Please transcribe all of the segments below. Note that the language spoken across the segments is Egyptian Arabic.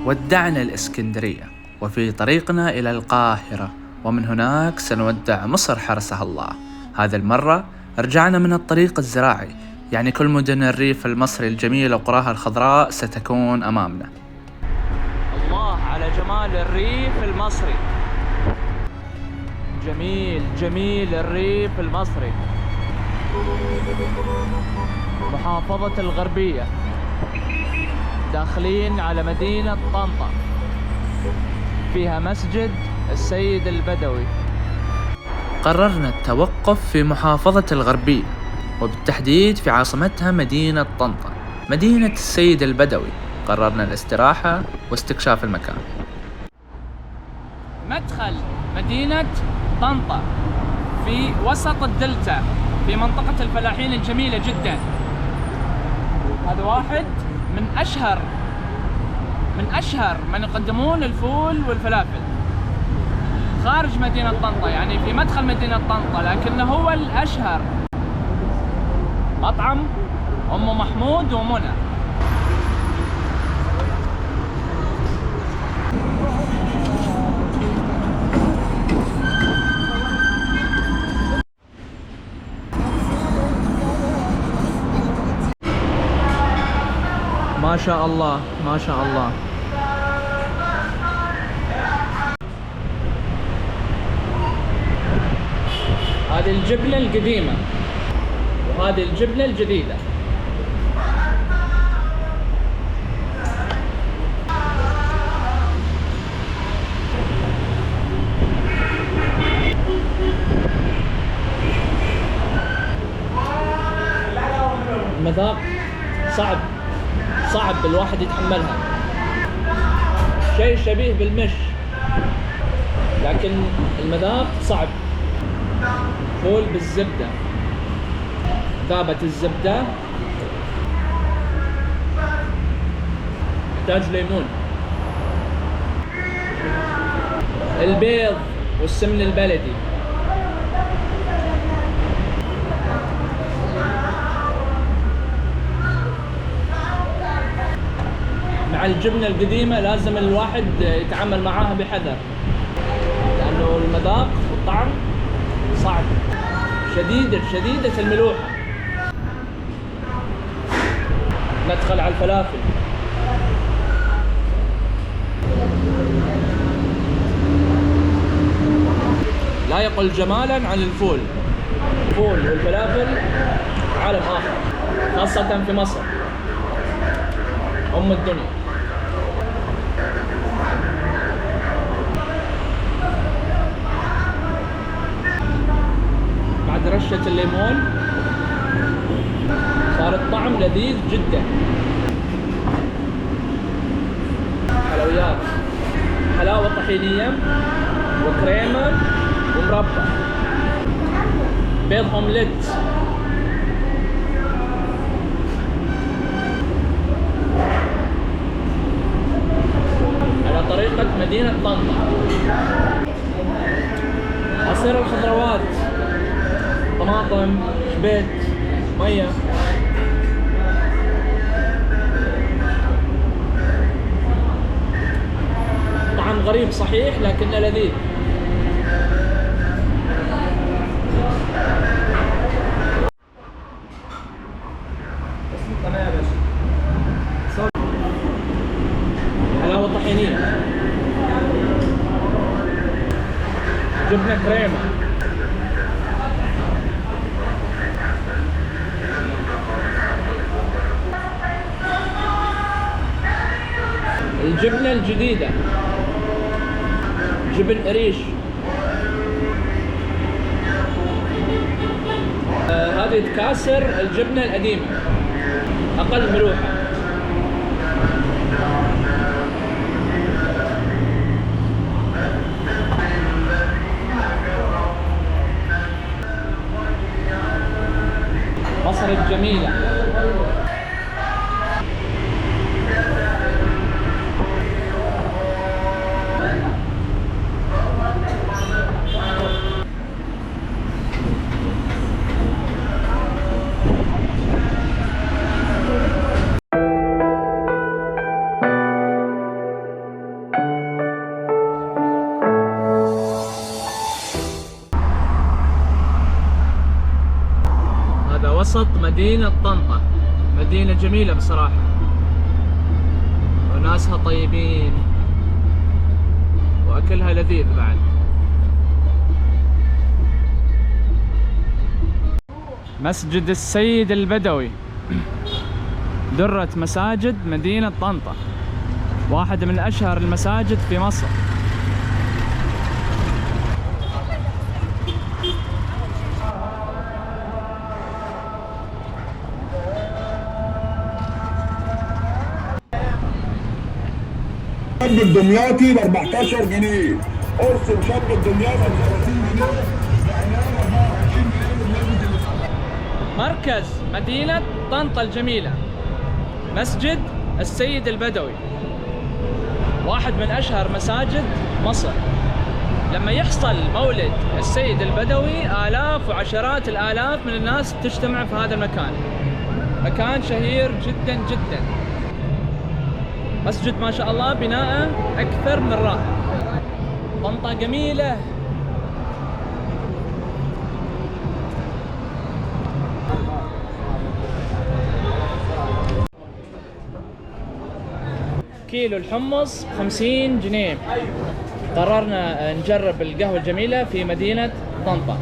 ودعنا الإسكندرية وفي طريقنا إلى القاهرة، ومن هناك سنودع مصر حرسها الله. هذه المرة رجعنا من الطريق الزراعي، يعني كل مدن الريف المصري الجميلة وقراها الخضراء ستكون أمامنا. الله على جمال الريف المصري، جميل جميل الريف المصري. محافظة الغربية، داخلين على مدينة طنطا، فيها مسجد السيد البدوي. قررنا التوقف في محافظة الغربية، وبالتحديد في عاصمتها مدينة طنطا، مدينة السيد البدوي. قررنا الاستراحة واستكشاف المكان. مدخل مدينة طنطا في وسط الدلتا، في منطقة الفلاحين الجميلة جدا. هذا واحد من أشهر من يقدمون الفول والفلافل خارج مدينة طنطا، يعني في مدخل مدينة طنطا، لكنه هو الأشهر. مطعم أم محمود ومنى. ما شاء الله ما شاء الله. هذه الجبنة القديمة وهذه الجبنة الجديدة. المذاق صعب، صعب الواحد يتحملها. شيء شبيه بالمش، لكن المذاق صعب. فول بالزبدة، ذابت الزبدة، يحتاج ليمون، البيض والسمن البلدي. مع الجبنة القديمة لازم الواحد يتعامل معاها بحذر، لأنه المذاق والطعم صعب، شديدة شديدة الملوحة. ندخل على الفلافل. لا يقل جمالا عن الفول. الفول والفلافل عالم آخر، خاصة في مصر أم الدنيا. بعد رشة الليمون صار الطعم لذيذ جدا. حلويات، حلاوة طحينية وكريمة ومربى، بيض أومليت. على طريقة مدينة طنطا. عصير الخضروات، طماطم، شبيت، مية. طعم غريب صحيح لكنه لذيذ. حلاوة طحينية، جبنة كريمة، الجبنة الجديدة، جبن قريش. هذه تكاسر الجبنة القديمة، أقل ملوحة. مصر الجميلة. مدينة طنطا، مدينة جميلة بصراحة وناسها طيبين وأكلها لذيذ بعد. مسجد السيد البدوي، درة مساجد مدينة طنطا، واحد من أشهر المساجد في مصر. شاب الدمياطي ب 14 جنيه، قرص مشاب الدمياطي ب 30 جنيه. مركز مدينة طنطا الجميلة، مسجد السيد البدوي، واحد من أشهر مساجد مصر. لما يحصل مولد السيد البدوي آلاف وعشرات الآلاف من الناس تجتمع في هذا المكان، مكان شهير جدا جدا. مسجد ما شاء الله بناءه أكثر من رائع. طنطا جميلة. كيلو الحمص 50 جنيه. قررنا نجرب القهوة الجميلة في مدينة طنطا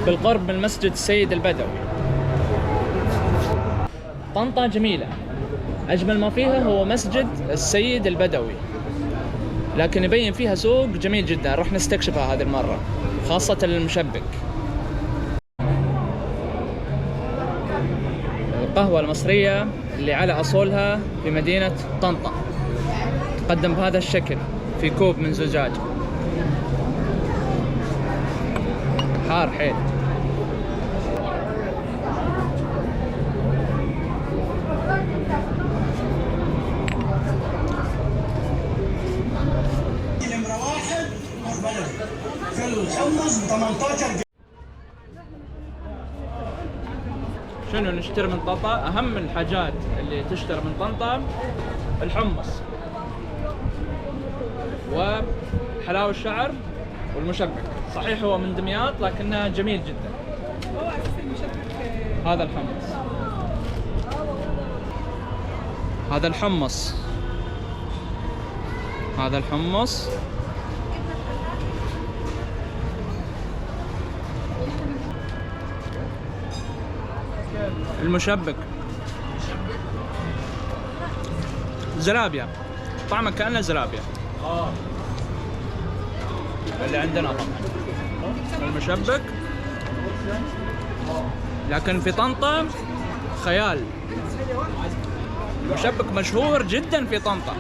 بالقرب من مسجد السيد البدوي. طنطا جميلة، أجمل ما فيها هو مسجد السيد البدوي، لكن يبين فيها سوق جميل جدا راح نستكشفها هذه المرة، خاصة المشبك. القهوة المصرية اللي على أصولها في مدينة طنطا تقدم بهذا الشكل في كوب من زجاج. حار حيل. نمرة واحد كيلو الحمص ب 18 جنيه. شنو نشتري من طنطا؟ أهم الحاجات اللي تشتري من طنطا الحمص وحلاوة الشعر والمشبك. صحيح هو من دمياط لكنه جميل جدا. هو اساس المشبك هذا الحمص، هذا الحمص، هذا الحمص. المشبك زلابيا، طعمه كأنه زلابيا اللي عندنا طبعا المشبك، لكن في طنطا خيال. المشبك مشهور جدا في طنطا.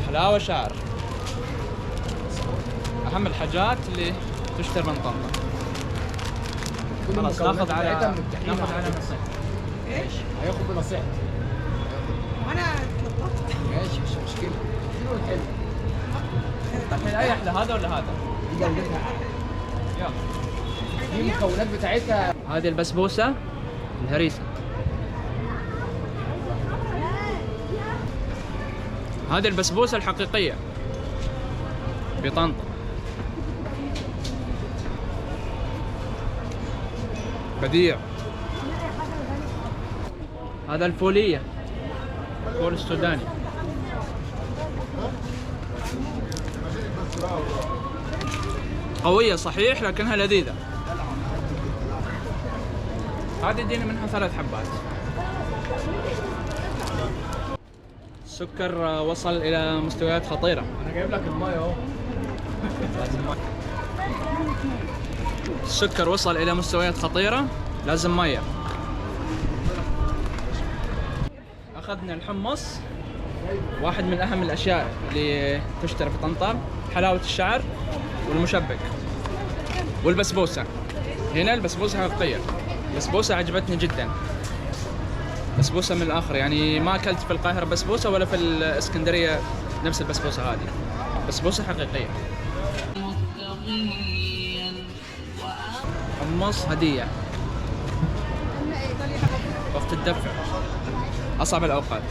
حلاوة شعر، أهم الحاجات اللي تشتري من طنطا. خلاص ناخذ على نصيحتي. ايش؟ هياخد بنصيحتي. وانا اتلخبطت. ماشي مش مشكلة. شنو الحلو؟ الحين اي احلى، هذا ولا هذا؟ دي جودتها اعلى. يلا دي المكونات بتاعتها. هذه البسبوسة الهريسة، هذه البسبوسة الحقيقية بطنطا. بديع. هذا الفولية، الفول السوداني. قوية صحيح لكنها لذيذة. هذه اديني منها 3 حبات. السكر وصل إلى مستويات خطيرة. انا جايب لك المايه اهو. السكر وصل إلى مستويات خطيرة، لازم مية. أخذنا الحمص، واحد من أهم الأشياء اللي تشتري في طنطا، حلاوة الشعر والمشبك والبسبوسة. هنا البسبوسة حقيقية، البسبوسة عجبتني جدا، بسبوسة من الآخر. يعني ما أكلت في القاهرة بسبوسة ولا في الإسكندرية نفس البسبوسة هذه، بسبوسة حقيقية. حمص هدية وقت الدفع، أصعب الأوقات.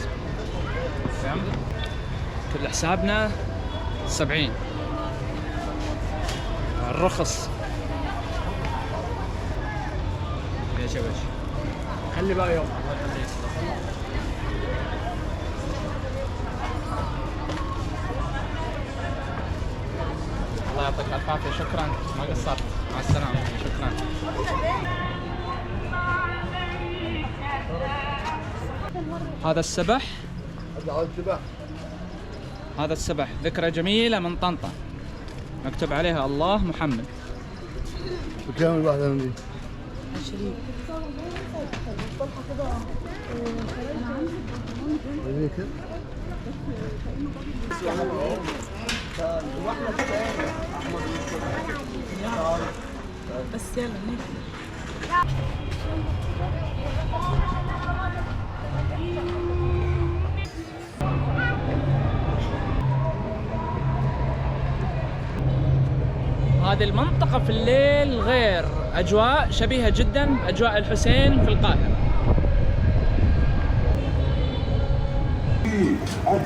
كل حسابنا 70. الرخص. ماشي يا باشا، خلي بقى يوم. الله يخليك. الله يعطيك الف عافية، شكرا ما قصرت، مع السلامة، شكرا. هذا السبح، هذا السبح ذكرى جميلة من طنطا، مكتوب عليها الله محمد. بكام الواحدة من دي؟ 20. وريني كده. بس يلا ناكل. هذه المنطقة في الليل غير، أجواء شبيهة جدا بأجواء الحسين في القاهرة.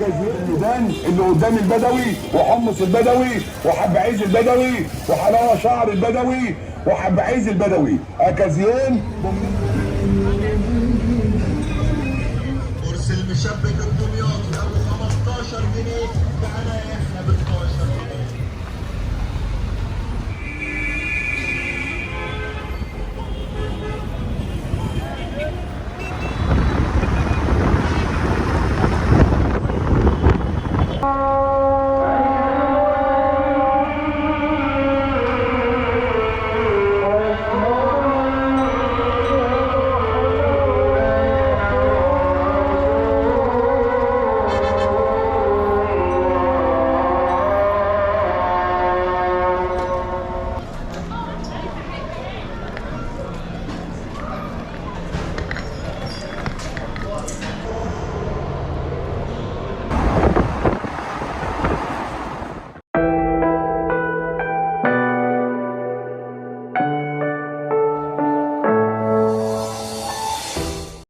الميدان اللي قدام البدوي، وحمص البدوي، وحب عيز البدوي، وحلاوة شعر البدوي، وحب عيز البدوي، اكازيون. قرص المشبك الدمياطي ابو 15 جنيه